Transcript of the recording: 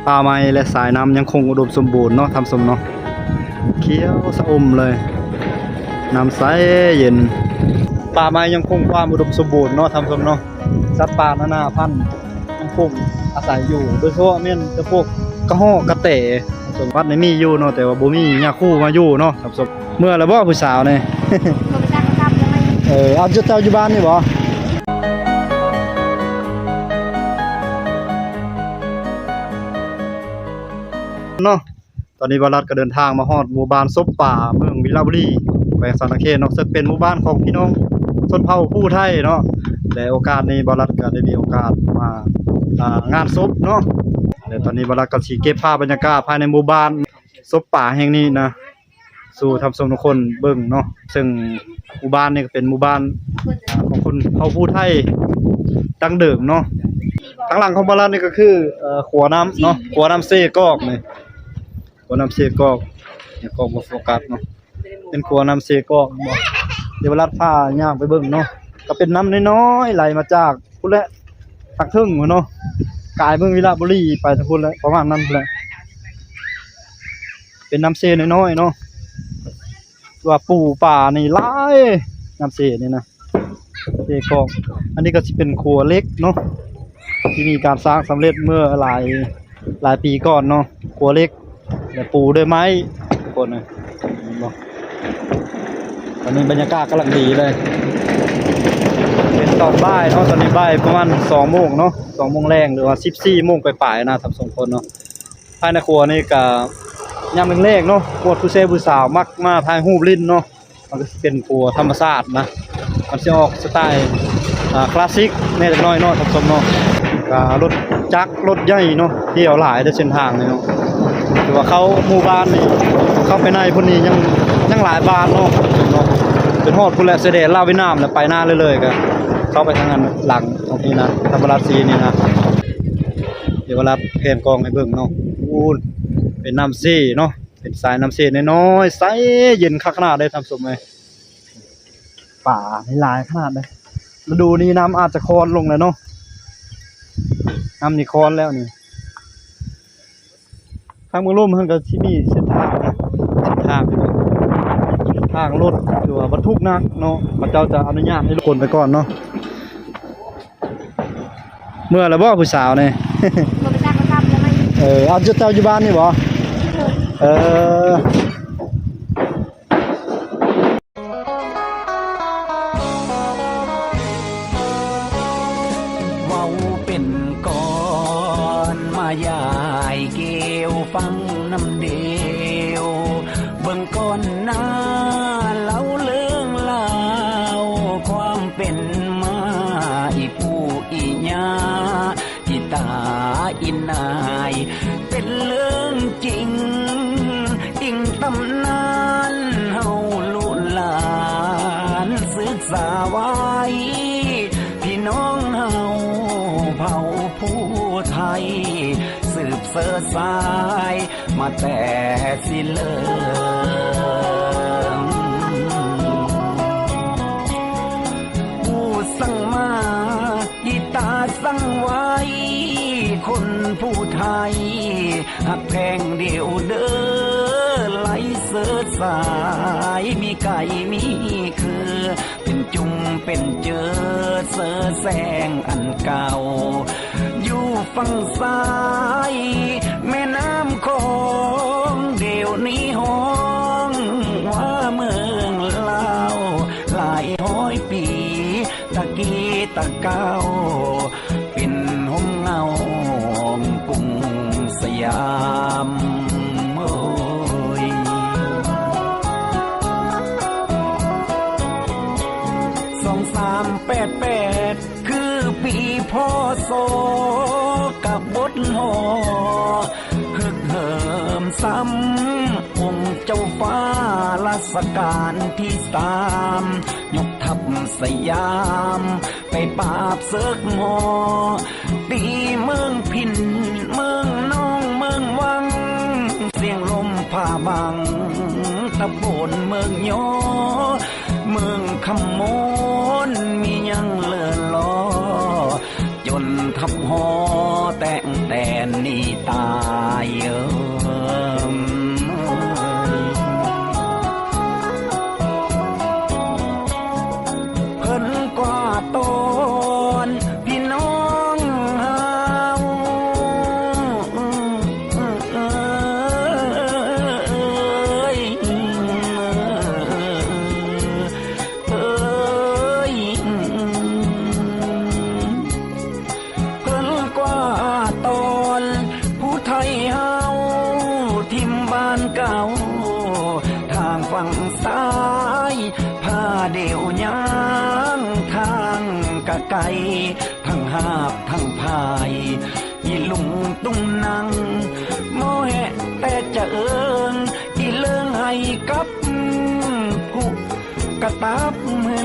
ປ່າໄມ້ ແລະ ສາຍນ້ຳຍັງຄົງອຸດົມສົມບູນເນາະທ່ານຜູ້ຊົມເນາະ, ຂຽວຊະອຸ່ມເລີຍ, ນ້ຳໃສເຢັນ. ປ່າໄມ້ຍັງຄົງຄວາມອຸດົມສົມບູນເນາະທ່ານຜູ້ຊົມເນາະ, ສັດປ່ານານາພັນຍັງຄົງອາໄສຢູ່ ໂດຍສະເພາະແມ່ນແຕ່ພວກກະຮອກກະແຕ. ສົມບັດນີ້ມີຢູ່ເນາະ ແຕ່ວ່າບໍ່ມີຍາຄູມາຢູ່ເນາະທ່ານຜູ້ຊົມ. ເມື່ອແລ້ວບໍ່ຜູ້ສາວນີ້? ບໍ່ໄປຈັກກັບເລີຍ. ເອີ ເອົາ ເຈົ້າຢູ່ບ້ານນີ້ບໍ່? ເນາະ ຕອນນີ້ບ່າວລັດກໍເດີນທາງມາຮອດໝູ່ບ້ານສົບປາ ເມືອງວິລະບູລີ ແຂວງສະຫວັນນະເຂດເນາະ, ເຊິ່ງເປັນໝູ່ບ້ານຂອງພີ່ນ້ອງຊົນເຜົ່າຜູ້ໄທເນາະ ແລະ ໂອກາດນີ້ບ່າວລັດກໍໄດ້ມີໂອກາດມາ ອ່າ ງານສົບເນາະ. ແລະ ຕອນນີ້ບ່າວລັດກໍຊິເກັບພາບບັນຍາກາດພາຍໃນໝູ່ບ້ານສົບປາແຫ່ງນີ້ນະ ສູ່ທ່ານຜູ້ຊົມທຸກຄົນເບິ່ງເນາະ, ເຊິ່ງໝູ່ບ້ານນີ້ກໍເປັນໝູ່ບ້ານ ອ່າ ຂອງຄົນເຜົ່າຜູ້ໄທດັ້ງເດີມເນາະ. ທາງຫຼັງຂອງບ່າວລັດນີ້ກໍຄື ເອີ ຂົວນ້ຳເນາະ, ຂົວນ້ຳເຊກອກນີ້ ຂົວນ້ຳເຊກອກ ດຽວກ້ອງບໍ່ໂຟກັສເນາະ, ເປັນຂົວນ້ຳເຊກອກເນາະ. ດຽວບ່າວລັດພາຍ່າງໄປເບິ່ງເນາະ, ກໍເປັນນ້ຳນ້ອຍໆໄຫຼມາຈາກພຸ້ນແຫຼະ ທາງເທິງພຸ້ນເນາະ, ກາຍເມືອງວິລະບູລີໄປທາງພຸ້ນແຫຼະ ປະມານນັ້ນພຸ້ນແຫຼະ. ເປັນນ້ຳເຊນ້ອຍໆເນາະ, ວ່າປູປານີ້ຫຼາຍ ນ້ຳເຊນີ້ນະ ເຊກອກ. ອັນນີ້ກໍຊິເປັນຂົວເຫຼັກເນາະ ທີ່ມີການສ້າງສຳເລັດເມື່ອຫຼາຍ ຫຼາຍປີກ່ອນເນາະ, ຂົວເຫຼັກ ແລະ ປູດ້ວຍໄມ້ ທຸກຄົນເອີຍ ເຫັນບໍ່? ຕອນນີ້ບັນຍາກາດກຳລັງດີເລີຍ ເປັນຕອນບ່າຍເນາະ, ຕອນນີ້ບ່າຍປະມານສອງໂມງເນາະ ສອງໂມງແລງ ຫຼືວ່າສິບສີ່ໂມງປາຍໆນະ ທັງສອງຄົນເນາະ. ພາຍໃນຂົວນີ້ກະຍາມແລງໆເນາະ ພວກຜູ້ແຊຜູ້ສາວມັກມາຖ່າຍຮູບຫຼິ້ນເນາະ. ມັນກໍຊິເປັນຂົວທຳມະຊາດນະ, ມັນຊິອອກສະໄຕລ໌ ອ່າ ຄລາສສິກແດ່ຈັກໜ້ອຍເນາະ ທ່ານຜູ້ຊົມເນາະ. ກະລົດຈັກລົດໃຫຍ່ເນາະ ທ່ຽວຫຼາຍເດ້ເສັ້ນທາງນີ້ເນາະ. ຖືວ່າເຂົ້າໝູ່ບ້ານນີ້ ເຂົ້າໄປໃນພຸ້ນນີ້ຍັງ ຍັງຫຼາຍບ້ານເນາະ ເນາະ, ຈົນຮອດພຸ້ນແຫຼະ ຊາຍແດນລາວຫວຽດນາມ ແລ້ວໄປໜ້າເລື້ອຍໆ ກໍເຂົ້າໄປທາງນັ້ນ ຫຼັງຂອງນີ້ນະ ທຳມະລາຊີນີ້ນະ. ດຽວວ່າລັດແພນກ້ອງໃຫ້ເບິ່ງເນາະ, ໂອ້ ເປັນນ້ຳເຊເນາະ. ເປັນສາຍນ້ຳເຊນ້ອຍໆ ໃສເຢັນຄັກຂະໜາດເດ້ທ່ານຜູ້ຊົມເອີຍ, ປາຫຼາຍຂະໜາດເດ້. ລະດູນີ້ນ້ຳອາດຈະຄອນລົງແລ້ວເນາະ, ນ້ຳນີ້ຄອນແລ້ວນີ້. ທາງເມືອງລົມຫັ້ນກໍຊິມີເສັ້ນທາງນະ, ເສັ້ນທາງ ທາງລົດ ຫຼືວ່າບັນທຸກໜັກເນາະ, ເຂົາເຈົ້າຈະອະນຸຍາດໃຫ້ລົດຂົນໄປກ່ອນເນາະ. ເມື່ອແລ້ວບໍ່ຜູ້ສາວນີ້? ບໍ່ໄປຈັກກັບເລີຍ. ເອີ ເອົາ ເຈົ້າຢູ່ບ້ານນີ້ບໍ່? ເອີ ເວົ້າເປັນກ່ອນ ມາຢາຍແກ້ວຟັງນຳແດ່ວ, ເບິ່ງກ່ອນໜ້າເລົ່າເລື່ອງລາວ ຄວາມເປັນມາ ອີ່ປູ່ອີ່ຍ່າ ອີ່ຕາອີ່ນາຍ ເປັນເລື່ອງຈິງ ອີງຕຳນານເຮົາລູກຫຼານສຶກສາໄວ້, ພີ່ນ້ອງເຮົາເຜົ່າຜູ້ໄທ ສືບເສີດສາຍ ມາແຕ່ຊິເລີງ ຜູ້ສັ່ງມາ ອີ່ຕາສັ່ງໄວ້ ຄົນຜູ້ໄທ ຮັກແພງດຽວເດີ ໄຫຼເສີດສາຍ ມີໄກ່ມີເຄືອ ເປັນຈຸມເປັນເຈີ ເສີແສງອັນເກົ່າ ຢູ່ຝັ່ງຊ້າຍແມ່ນ້ຳຂອງ ດຽວນີ້ຮ້ອງວ່າເມືອງລາວ ຫຼາຍຮ້ອຍປີ ຕະກີ້ຕະເກົ່າ ເປັນຮົ່ມເງົາກຸງສະຫຍາມ ໂອ້ຍ ສອງສາມແປດແປດ ຄືປີ ພ.ສ. ກັບບົດຫໍ ຮຶກເຫີມຊ້ຳ ອົງເຈົ້າຟ້າ ລາຊະການທີສາມ ຍົກທັບສະຫຍາມ ໄປປາບເສິກຫໍ ຕີເມືອງພິນ ເມືອງນອງ ເມືອງວັງ ສຽງລົມຟ້າບັງ ຕະໂພນເມືອງຍໍ ເມືອງຄຳມອນ ມີຫຍັງເລີ້ລໍ ຈົນທັບຫໍ ແຕ່ງແຕ່ນໜີຕາ ທາງກະໄກ ທັງຮາບທັງພາຍ ອີລຸງຕຸງນັງ ໂມແຫະແຕ່ຈະເອີງ ອີເລີງໃຫ້ກັບ ຜູ້ກະຕັບ